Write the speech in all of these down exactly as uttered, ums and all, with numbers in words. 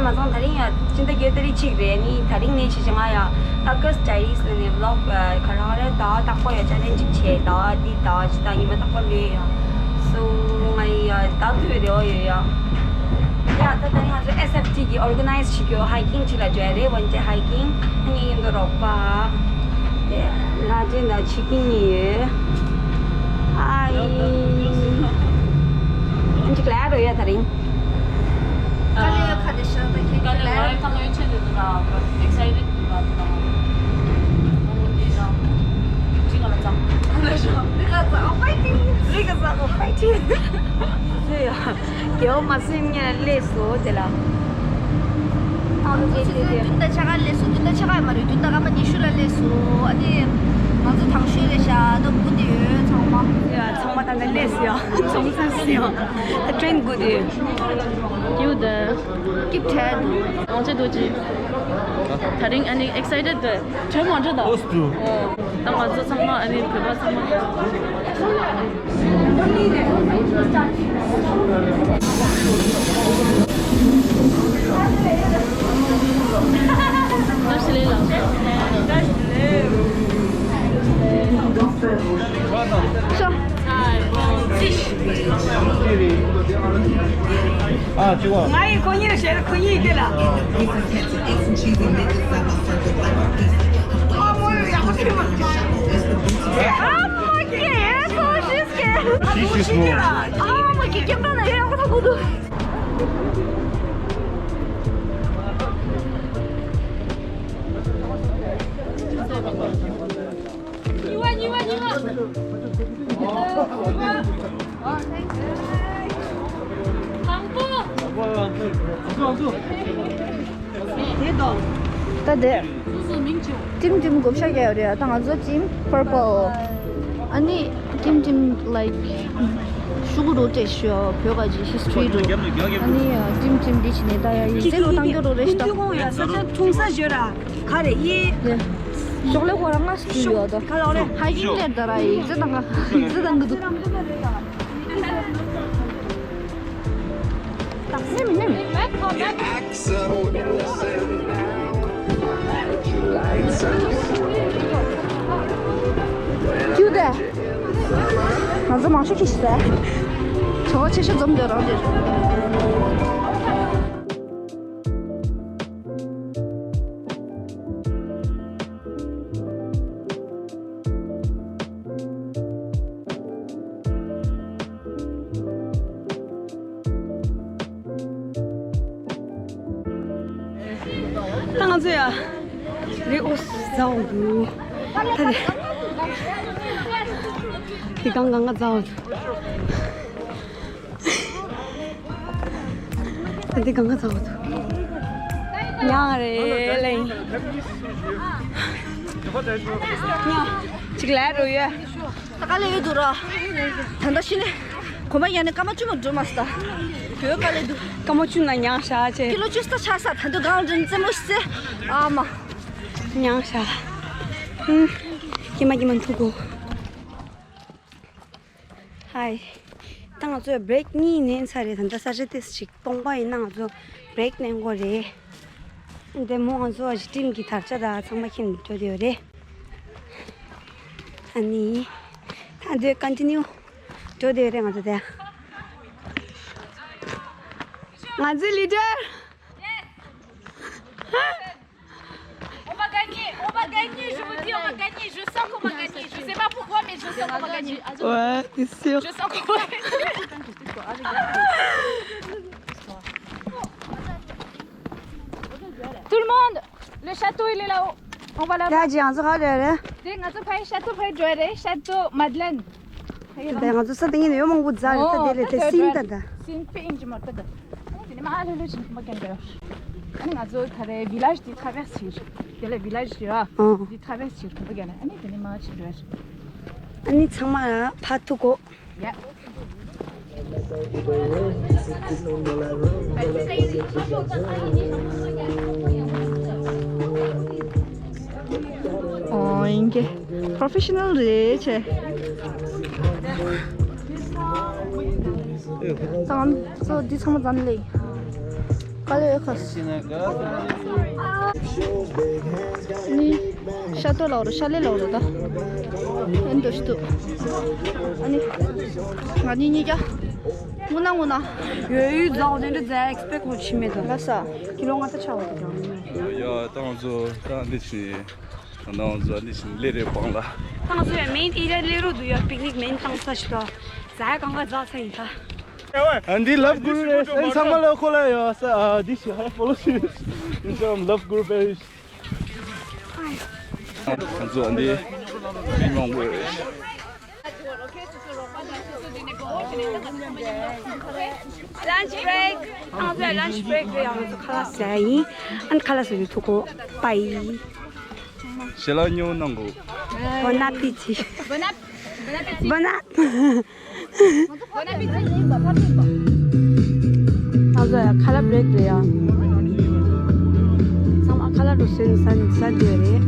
མ་ཚང་ད་རིང་ཡ་ཕྱི་ཟླ་བརྒྱད་ཏ་རིག་གཅིག་རེད། ནི་ད་རིང་ནས་བྱས་ང་ཡ་ཨ་ག་སི་ཌའི་རིས་ལ་ནས་བི་ལོག་ག་རང་རེད། ད་རྟག་པར་ཡ་ཅ་ལེན་ཅིག་བྱས། ད་འདི་ད་ཇི་ལྟར་ཉི་མ་རྟག་པར་ལས་ཡ། སོ་ང་ཡ་ད་དུས་རེ་བ་ཡོད་ཡ། ཡ་ད་ད་རིང་ང་ཚོ་ཨེས་ཨེཕ་ཊི་གི་ཨོར་ག་ནའི་ཛི་བྱེད་རྒྱུ་ཧའི་ཀིང་ཅིག་ལ་འགྲོ་ཡ་རེད། ཝན་ཌེ་ཧའི་ཀིང་། ཨ་ནི་མཉམ་དུ་རོགས་པ། ལ་ཅན་ད་ཆིག་ཀིང་ཡོད། ཨ་ཡི། ཨ་ཅིག་ལ་རོ་ཡ་ད་རིང་། དཀའ་ལས་ཡོད་ཁ་དེ་ཤ་ད་ཁྱེད་དཀའ་ལས་ལ་ཡོད་ཁ་ལོ་ཡོད་ཆེད་དུ་འདུག་ལ་ཨེག་སའི་ཊེཌ་འདུག་ལ་འདུག་ལ། ཨོ་དེ་ལ་ཅིག་ལ་ཙམ། ལ་ཤ་ལི་ག་ཙམ་ཕའི་ཊིང་། ལི་ག་ཙམ་ཕའི་ཊིང་། ཟེར་ཡ། རྒྱལ་བ་མ་སེམས་ངན་སླེབས་སོ་དེ་ལ། ཨ་ང་ཚོ་ཆུ་ཚོད་བདུན་དང་ཕྱེད་ཀ་སླེབས་སོ། བདུན་དང་ཕྱེད་ཀ་མ་རེད། བདུན་དང་སྐར་མ་ཉི་ཤུ་ལ་སླེབས་སོ། ཨ་ནི་ང་ཚོ་དང་ཤོས་རེད་ཤག་ད་སྒུག་བསྡད་ཡོད་ཚང་མ། ཡ་ཚང་མ་ད་ལྟ་སླེབས་སོ་ཡ། ཚོང་ས་སོ་ཡ། ད་ཊེན་སྒུག་བསྡད་ཡོད། ཡོད་ད། སྐྱིད་བྲལ་འདུག་ཨང་ཅི་འདུག་ཅི། ད་རིང་ཨ་ནི་ཨེག་སའི་ཊེཌ་འདུག་ཁྱོད་མ་འདྲི་ད། ཨོ་སུ། ད་ང་ཚོ་ཚང་མ་ཨ་ནི་བོད་པ་ཚང་མ། ང་ཡི་ཁོ་གཉིས་ལ་བཤད། ཁོ་གཉིས་དེ་ལ། ཨ་མོ་ཡག་པོ་ཞིག་མ། ཨ་མ་ཁྱེད་སོ་ཤིས་ཀྱེ། ཤིས་ཀྱེ། ཨ་མ་ཁྱེད་ཀྱེ་ཀེམ་ར་ལ་ཡག་པོ་ཐོག་གོ་འདུག་ད་དེ། ཊིམ་ཊིམ་བགོ་བཤའ་རྒྱག་ཡོད་རེད། ད་ང་ཚོ་ཊིམ་པར་པལ། ཨ་ནི་ཊིམ་ཊིམ་ལའིཀ་ཤུ་གུ་རུ་ཏེ་ཤོ་བོད་ག་ཅི་ཧིས་ཊི་རི་རུ། ཨ་ནི་ཊིམ་ཊིམ་འདི་ཕྱི་ནས་ད་ཡ་ཡིག་ཚད་ལོ་བཏང་རྒྱུ་རུ་རེད་ཤག་ད། ཤོག་ལེ་ཁོ་རང་ང་སྐུ་ཡོད་དོ། ཧའི་ཀིང་ལེར་ད་ར་ཡིག་ཚད་དང་ཡིག་ཚད་དང་གི་འདུག་ཁྱོད་དེ། ང་ཚོ་མང་ཤོས་ཁྱི་ཤི་ཟེར། ཚོ་བ་ཆེ་ཤོས་འཛོམས་འདོད་རང་དེར། ད་ང་ཚོ་ཡ་རེ་ཨོ་ཟ་འོང་འདུག་ད་དེ་དེ་གང་གང་ག་ཟ་འོང་འདུག་ད་དེ་གང་ག་ཟ་འོང་འདུག་ཉག་རེད་ལེ། ཉག་ཅིག་ལ་རུ་ཡོད། ད་དཀའ་ལས་ཡོད་འདུག་ར། ད་ལྟ་ཤི་ནས་གོམ་པ་ཡར་ནས་སྐར་མ་བཅུ་མ་འགྲོ་མ་སོང་། ད་བོད་དཀའ་ལས་འདུག་སྐར་མ་བཅུ་ན་མྱངས་བཞག་ཅེས། ཀི་ལོ་བཅུ་ས་ཆགས་ས། ད་དུང་གང་འདྲ་རྩེད་མོ་བྱེད། ཨ་མ། མྱངས་བཞག་ཧུམ། ཀྱེ་མ་ཀྱེ་མ་འཐུང་དགོས། ཧའི། ད་ང་ཚོས་བྷི་རེག་གཉིས་ལེན་ཚར་རེད། ད་ལྟ་ས་ཆ་ཏོག་ཙམ་ཅིག་སྟོང་པ་ཡིན་ན་ང་ཚོ་བྷི་རེག་ལེན་དགོས་རེད། འདི་མོ་ང་ཚོ་ཨ་ཞི་ཊིམ་གྱི་དར་ཆ་དང་ཚང་མ་ཁྱེར་འགྲོ་བསྡད་ཡོད་རེད། ཨ་ནི། ད་འདི་ཀོན་ཊི་ནིའུ་འགྲོ་བསྡད་ཡོད་རེད་ང་ཚོ་དེ། ང་ཚོའི་ལི་ཌར། On va gagner, on va gagner, je vous dis, on va gagner. Je sens qu'on va gagner. Je sais pas pourquoi, mais je sens qu'on va gagner. Ouais, t'es sûr? Je sens qu'on va gagner. Tout le monde, le château, il est là-haut. On va là-bas. ཡ་ཇི་ང་ཚོ་ག་རེ་རེད། དེ་ང་ཚོ་ཕའི་ཤ་ཏོ་ཕའི་འགྲོ་རེད། ཤ་ཏོ་མད་ལན། དེ་ང་ཚོ་ས་དེ་ཉིད་ནས་ཡོད་མང་པོ་འཛག་རེད། ད་དེ་ལས་དེ་སིན་ད་ད། སིན་པེ་ཨིན་ཇི་མོ་ད་ད། ཨ་ནི་དེ་ནས་མ་ཨ་ལྷོད་ལྷོད་ཅིག་ཁང་པ་རྒྱབ་འགྲོ། ཨ་ནི་ང་ཚོ་ད་རེས་བི་ལེ་ཇི་དེ་ཐ་བེག་སི་བྱེད། དེ་ལས་བི་ལེ་ཇི་ཡོད་ཨ། འདི་ཐ་བེག་སི་བྱེད་ཁང་པ་རྒྱབ་ལ། ཨ་ནི་དེ་ནས་མ་ཅིག་འགྲོ་ཡ། ཨ་ནི་ཚང་མ་ཕར་ཐུག་གོ། Yeah. ཨོ་ཡིན་གྱི། པོ་རོ་ཕེ་ཤ་ནལ་རེད་ཆེ། ད་ང་ཚོ་འདི་ཚང་མ་ཛ་ནི་ལེ། ཨ་ལེ་ཁ་ནི་ཤ་ཏོ་ལའོ་རོ་ཤ་ལེ་ལའོ་རོ་ད། ཨན་དོ་ཤ་ཏོ། ཨ་ནི་ང་ནི་ཉི་ཀ་ངུ་ན་ངུ་ན། ཡོད་ཡོད་ཛའོ་དེ་འདྲ་ཛའི་ཨེག་སི་པེག་ཊི་ལོ་ཆི་མེད་དོ། ལ་ས་ཀི་ལོ་ང་ད་ཆ་བ་དེ་ཀྱང་། ཡ་ཏང་ཛོ་ད་འདི་ཆི། ཏང་ཛོ་འདི་ཆི་ལེ་རེ་པང་ལ། ཏང་ཛོ་ཡ་མེན་ཨི་ར་ལེ་རོ་དུ་ཡ་པིག་ནིག་མེན་ཏང་ས་ཤི་ཏོ། ཛའི་གང་ག་ཛའ་ས་ཡིན་ད། ཨ་འདི་ལབ་གུ་རུ་རེད། ཨན་ཚང་མ་ལ་ཁོ་ལ་ཡོད་ས་ཨ་འདི་ཤི་ཧ་ཕོ་ལོ་ཤི། ཨིན་ཤ་ལབ་གུ་རུ་པེ་རིཤ། ཁོང་ཚོ་འདི་མི་མང་པོ་རེད། Lunch break. ཁོང་ཚོ་lunch break རེད། ང་ཚོ་ཁ་ལག་ཟ་ཡིན། ཨན་ཁ་ལག་ཟ་དུས་ཐུག་གོ་པ་ཡིན། ཞལ་ལག་ཉོ་གནང་གོ། Bon appétit. Bon appétit. Bon app. ང་ཚོ་ཡ་ཁ་ལག་བྷེ་རེག་རེད་ཡ། ཚང་མ་ཁ་ལག་འགྲོ་སོན་ཟ་ཟ་འདོད་རེད།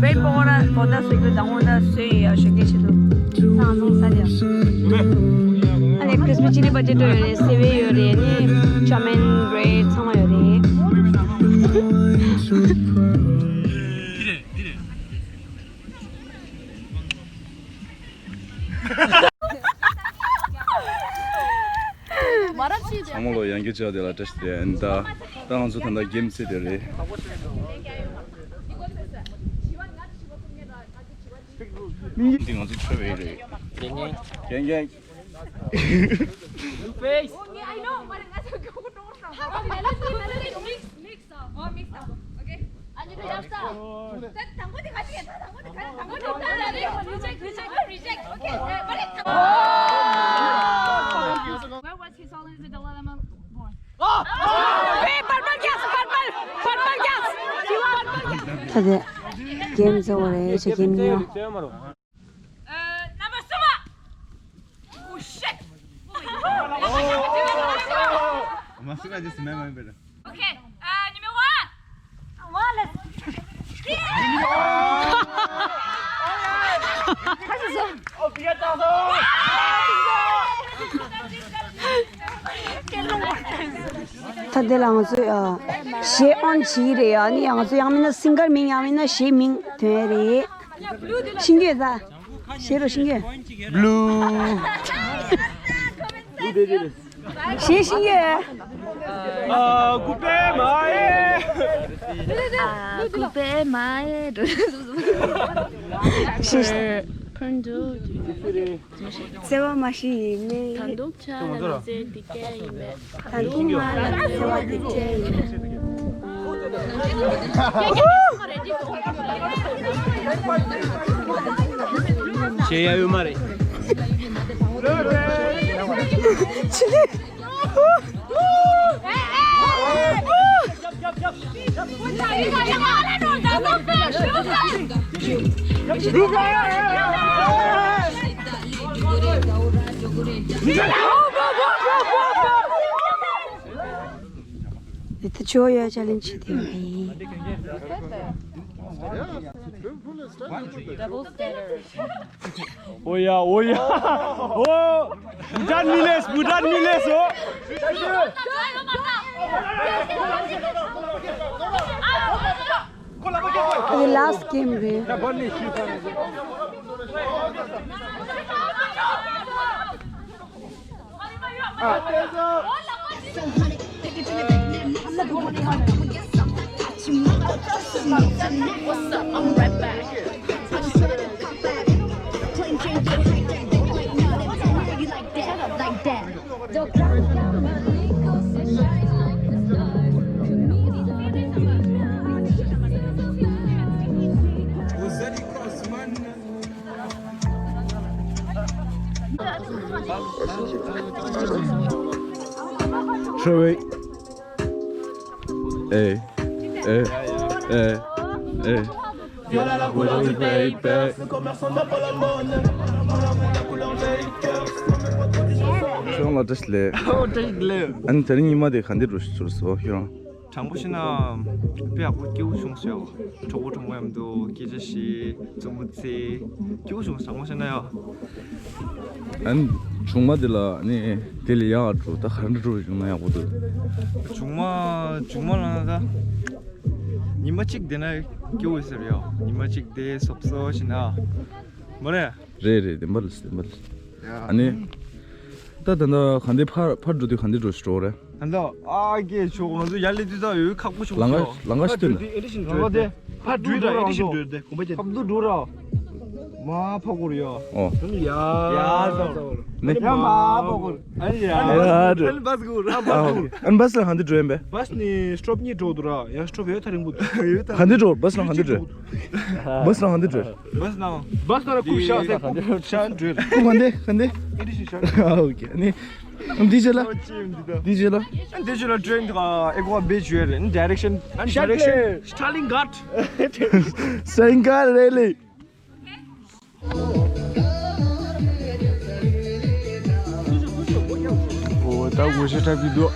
བེ་པོ་ར་གོ་ད་སུ་གི་དང་པོ་ད་སུ་ཡ་ཞུ་གི་ཆེད་དུ་ཚང་ཚང་ཟ་འདོད། ཨ་ནི་crispy chili potato ཡོད་རེད། སེ་བེ་ཡོད་རེད། ནི་chow mein bread ཚང་མ་ཡོད་རེད། ཚང་མ་ལོ་ཡང་བསྐྱར་བཅར་དེ་ལ་བཀྲ་ཤིས་བདེ་ལེགས། ད་ད་ང་ཚོ་ད་ལྟ་གེམ་རྩེ་དེ་རེད། འདི་ང་ཚོ་ཆོས་བེ་རེད། རྒན་རྒན། རྒན་རྒན། Blue face. Where was he selling the dilemma born? ད་དེ་གེམ་རྩེ་བ་རེད། ཆ་གེམ་ཉོ། Uh, number seven. Oh shit. Oh, my God. Okay, uh, number one. Wallace. ད་དེ་ལ་ང་ཚོས་ཨ་གཞས་ཨོན་བྱེད་ཀྱི་རེད། ཨ་ནི་ང་ཚོ་ཡང་མིན་ན་སིང་གར་མིང་ཡང་མིན་ན་གཞས་མིང་ཐོན་ཡ་རེད། ཤེས་ཀྱི་ཡོད་ད། གཞས་རོ་ཤེས་ཀྱི་ཡོད། Blue. གཞས་ཤེས་ཀྱི་ཡོད། ཨ་ཀུ་པེ་མ་ཡེ། ཨ་ཀུ་པེ་མ་ཡེ། གཞས་ཤེས། བརྩེ་བ་མ་ཤི་ཡིན་ནི། ད་དུང་ཆ་ལ་མི་ཚེ་འདི་སྐྱེལ་ཡིན་མེད། ད་དུང་མ་ལ་བརྩེ་བ་འདི་སྐྱེལ་ཡིན། བཤད་ཡ་ཡོད་མ་རེད། དེ་ད་ཆོ་ཡ་ཆ་ལེན་ཆི་དེ་ཡིན། ཨོ་ཡ་ཨོ་ཡ་ཨོ། བུ་ཏན་མི་ལེས། བུ་ཏན་མི་ལེས་ཨོ། དེ་last game རེད། ཧྲི་ཝེ། ཨེ། ཨེ། ཨེ། ཨེ། ཁྱོད་རང་ལ་བཀྲ་ཤིས་བདེ་ལེགས། ཨོ་བཀྲ་ཤིས་བདེ་ལེགས། ཨ་ནི་དེ་རིང་ཉི་མ་དེ་ག་འདྲ་རུ་ཚུར་སོང་ཁྱོད་རང་། དྲང་པོ་བཤད་ན་དཔེ་ཡག་པོ་སྐྱིད་པོ་བྱུང་སོང་ཡ། གྲོགས་པོ་གྲོགས་མོ་མཉམ་དུ་སྐད་ཆ་བཤད། རྩེད་མོ་རྩེ། སྐྱིད་པོ་བྱུང་། དྲང་པོ་བཤད་ན་ཡ། ཨན། ཆུང་མ་དེ་ལ་ནི་དེ་ལས་ཡག་འགྲོ། ད་ག་འདྲ་འགྲོ་བྱུང་ན་ཡག་པོ་འདུག། ཆུང་མ་ཆུང་མ་ལ་ན་ད་ཉི་མ་གཅིག་བསྡད་ན་སྐྱིད་པོ་ཟེར་ཡ། ཉི་མ་གཅིག་བསྡད་སོབ་སོབ་བྱས་ན་མ་རེད། རེད་རེད། བདེན་པ་རེད། བདེན་པ་རེད། ཡ། ཨ་ནི། ད་ད་ད་ག་འདི་ཕར་ཕར་འགྲོ་དུས་ག་འདི་འགྲོ་ཞིག་འགྲོ་རེད། ད་ད་ཨ་སྐད་ཆོག་ང་ཚོ་ཡར་སླེབས་དུས་ད་འོ་ཁག་པོ་ཞིག་ལང་ཀ་ཞིག་ལང་ཀ་ཞིག་ཐོན་འདུག། ཨེ་ཌི་ཤིན་འགྲོ་དེ་ཕར་འགྲོ་ར། ཨེ་ཌི་ཤིན་འགྲོ་དེ་གོམ་པ་རྒྱབ། ཁབ་ཏུ་འགྲོ་ར། མ་ཕ་གོ་ར་ཡ། ཨོ། ཡ་ཡ་ད་ནི། ཡ་མ་ཕ་གོ་ར། ཨ་ཡ། ཡ་འགྲོ། ཨ་ནི་བྷ་སི་གོ་ར། ཨ་བྷ་སི་གོ་ར། ཨ་ནི་བྷ་སི་ལ་ག་འདི་འགྲོ་ཡིན་པས། བྷ་སི་ནི་སི་ཊོབ་གཉིས་འགྲོ་འདུག་ར། ཡང་སི་ཊོབ་ཡོད་ཐག་རིང་པོ་འདུག། ཡོད་ཐག་ག་འདི་འགྲོ། བྷ་སི་ལ་ག་འདི་འགྲོ། བྷ་སི་ལ་ག་འདི་འགྲོ། བྷ་སི་ནང་། བྷ་སི་ནང་ལ་ཁུག་ཤག་ཟེར། ཤག་འགྲོ། ཁུག་ག་འདི་ག་འདི། ཨེ་ཌི་ཤིན་ཤག། ཨ་ཨོ་ཁེ། ཨ་ནི། འདི་རྗེས་ལ། འདི་རྗེས་ལ། འདི་རྗེས་ལ་ཊེན་དེ་ག་ཨེ་གོ་བ་བེ་ཇུ་ཨེ་རེད། ནི་ཌའི་རེག་ཤན། ཌའི་རེག་ཤན། སི་ཊ་ལིན་གྷ་ཊ། སི་ཊ་ལིན་གྷ་ཊ་རེད་ལེ། ཨོ་ད་སྒོར་གཞས་འཁྲབ་ཀྱི་འདུག།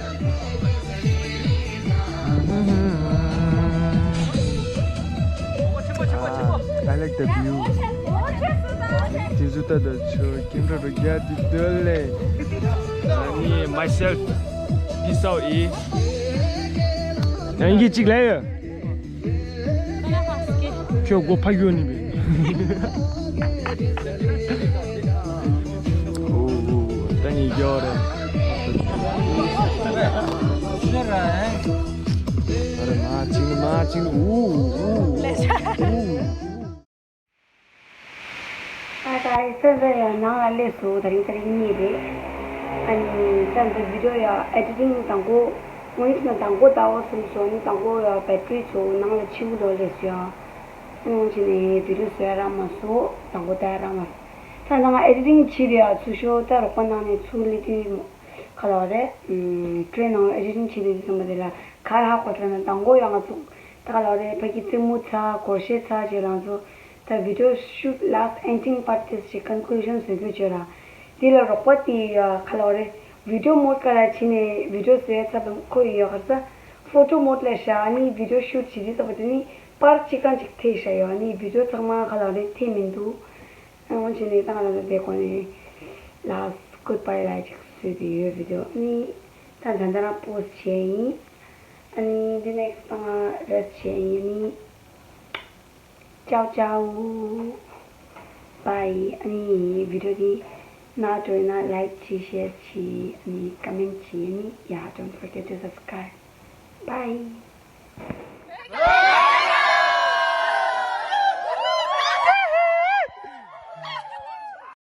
I like the view. དེ་ཚོ་ལྟ་ད་ཆོ་ཀེམ་ར་རུ་རྒྱ་དེ་འདོད་ལེ། ཨ་ནི་myself peace out ཨི། ཡང་གི་གཅིག་ལས་ཡོད། ཁྱོད་སྒོ་ཕ་གི་ཡོད་ནི་མེད། ཨོ་ད་ནི་རྒྱ་བ་ར། ཨ་ར་མ་ཅིང་མ་ཅིང་ཨུ་ཨུ་ཨུ། ད་ད་རེས་ས་འདི་ཡང་ནང་ལ་སླེབས་སོང་། དེ་རིང་ཏ་རིག་གཉིས་རེད། ཨ་ནི་ས་འདི་བི་ཌི་ཡོ་ཡ་ཨེ་ཌི་ཊིང་དང་པོ་དངོས་གནས་ན་དང་པོ་ལྟ་བུ་སོང་སོང་། ཨ་ནི་དང་པོ་ཡ་བེ་ཊི་རི་ཚོ་ནང་ལ་ཕྱི་པོ་ལོག་སླེབས་སོང་ཡ། ཨ་ནི་འོང་བྱས་ནས་བི་ཌི་ཡོ་བཟོ་ཡ་རག་མ་སོང་། དང་པོ་ལྟ་ཡ་རག་མ་སོང་། ད་ནང་ཨེ་ཌི་ཊིང་བྱས་རེད་ཡ། ཚུར་ཤོག་ད་རོགས་པ་གནང་ནས་ཚུར་སླེབས་དུས་ག་ལ་བ་རེད། ཨམ། ཊེ་རེ་ནང་ཨེ་ཌི་ཊིང་བྱས་དུས་ཙམ་པ་དེ་ལ་ག་རེ་ཧ་གོ་ཟེར་ན། དང་པོ་ཡ་ང་ཚོ་ད་ག་ལ་བ་རེད། ཕ་གི་རྩེད་མོ་ཚར། སྒོར་གཞས་ཚར་བྱས་ལང་ཚོ། ད་video shoot last ending part དེ་ཞིག་conclusion བཟོ་རྒྱུ་བྱོས་ར། དེ་ལ་རོགས་པ་དེ་ཡ་ག་ལ་བ་རེད། video mode ག་ལ་ཕྱིན་ནས་video བཟོས་ཚར་བམ་ཁོ་ཡི་ཡོད་ག་རེ་ཟ། photo mode ལ་བཞག་ནི་video shoot བྱེད་དུས་ཙམ་པ་དེ་ནི་པར་གཅིག་གང་གཅིག་ཐེབས་བཞག་ཡོད། ནི་video ཚང་མ་ག་ལ་བ་རེད་ཐེབས་མི་འདུག། ཨ་འོང་བྱས་ནས་ད་ང་རང་ཚོ་དེ་གོ་ནས་last goodbye ལ་ཅིག་བཟོས་ཏེ་ཡོད། video ནི་ད་ད་ལྟ་རང་post བྱས་ཡིན། ཨ་ནི་འདི་next ད་ང་rest བྱས་ཡིན། ནི་ciao ciao bye། ཨ་ནི་video འདི་ན་འདོད་ན་like བྱེད། share བྱེད། ཨ་ནི་comment བྱེད། ཨ་ནི་yeah, don't forget to subscribe. Bye.